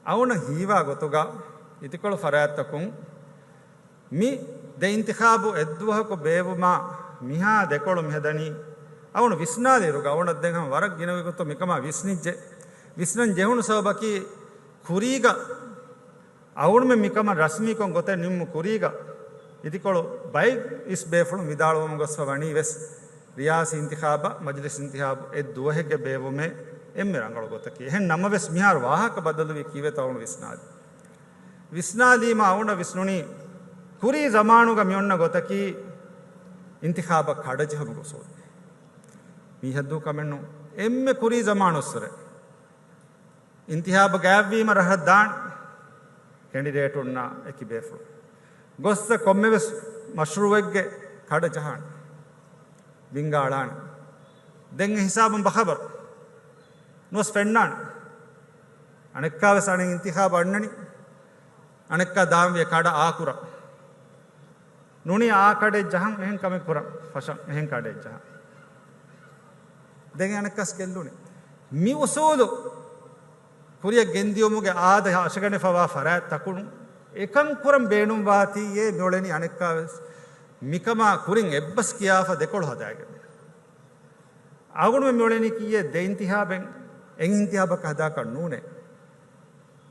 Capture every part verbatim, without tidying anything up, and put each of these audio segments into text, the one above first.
އަޅުގަނޑަށް ހީވާ ގޮތުގަ އިދިކޮޅު ފަރާތްތަކުން މި ދެ އިންތިޚާބު އެއްދުވަހަކު ބޭއްވުމާ މިހާ ދެކޮޅު މިހަދަނީ އަޅުގަނޑު ވިސްނާލިއިރުގަ އަޅުގަނޑަށް ދެން ހަމަ ވަރަށް ގިނަ ގޮތުން މިކަމާ ވިސްނިއްޖެ. ވިސްނަން ޖެހުނު ސަބަބަކީ ކުރީގަ އަޅުގަނޑުމެން މިކަމަށް ރަސްމީކޮށް ގޮތެއް ނިންމު ކުރީގަ އިދިކޮޅު ބައެއް އިސް ބޭފުޅުން ވިދާޅުވަމުން ގޮސްފަ ވަނީ ވެސް ރިޔާސީ އިންތިޚާބަށް، މަޖިލިސް އިންތިޚާބު އެއްދުވަހެއްގެ ބޭއްވުމޭ އެންމެ ރަނގަޅު ގޮތަކީ. އެހެން ނަމަވެސް މިހާރު ވާހަކަ ބަދަލުވީ ކީއްވެތޯ އަޅުގަނޑު ވިސްނާލި. ވިސްނާލީމަ އަޅުގަނޑަށް ވިސްނުނީ ކުރީ ޒަމާނުގަ މިއޮންނަ ގޮތަކީ އިންތިޚާބަށް ކަޑަޖަހަމުގެ އުސޫލު. މީހަށްދޫ ކަމެއްނު. އެންމެ ކުރީ ޒަމާނުއްސުރެ އިންތިޚާބު ގާތްވީމަ ރަހަށް ދާން ކެނޑިޑޭޓުންނާ އެކި ބޭފުޅުން. ގޮއްސަ ކޮންމެވެސް މަޝްރޫއެއްގެ ކަޑަ ޖަހާން، ބިންގާޅާން. ދެން އެ ހިސާބުން ބަޚަބަރު ނުވަސް ފެންނާން. އަނެއްކާވެސް އަނެއް އިންތިޚާބު އަންނަނީ. އަނެއްކާ ދާންވިޔަ ކަޑަ އާކުރަން. ނޫނީ އާ ކަޑެއް ޖަހަން އެހެން ކަމެއް ކުރަން. ފަށަން އެހެން ކަޑެއް ޖަހަން. ދެން އަނެއްކާސް ގެއްލުނީ. މި އުސޫލު ކުރިއަށް ގެންދިޔުމުގެ އާދަ އަށަގަނެފަވާ ފަރާތްތަކުން އެކަން ކުރަން ބޭނުންވާތީއޭ މިއުޅެނީ އަނެއްކާވެސް މިކަމާ ކުރިން އެއްބަސް ކިޔާފަ ދެކޮޅު ހަދާގެން. އަޅުގަނޑުމެން މިއުޅެނީ ކީއޭ ދެ އިންތިޚާބެއް އެއް އިންތިޚާބަކަށް ހަދާކަށް ނޫނޭ.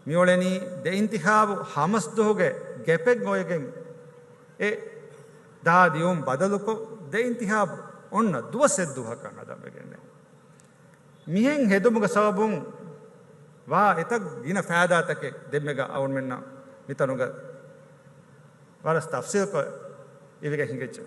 މިއުޅެނީ ދެ އިންތިޚާބު ހަމަސްދުވަހުގެ ގެޕެއް އޮވެގެން އެ ދާ ދިއުން ބަދަލުކޮށް ދެ އިންތިޚާބު އޮންނަ ދުވަސް އެއްދުވަހަކަށް ހަދަންވެގެންނޭ. މިހެން ހެދުމުގެ ސަބަބުން ވާ އެތައް ގިނަ ފައިދާތަކެއް ދެންމެގަ އަޅުގަނޑުމެންނަށް މިތަނުގަ ވަރަށް ތަފްސީލްކޮށް އިވިގެން ހިނގައްޖެ.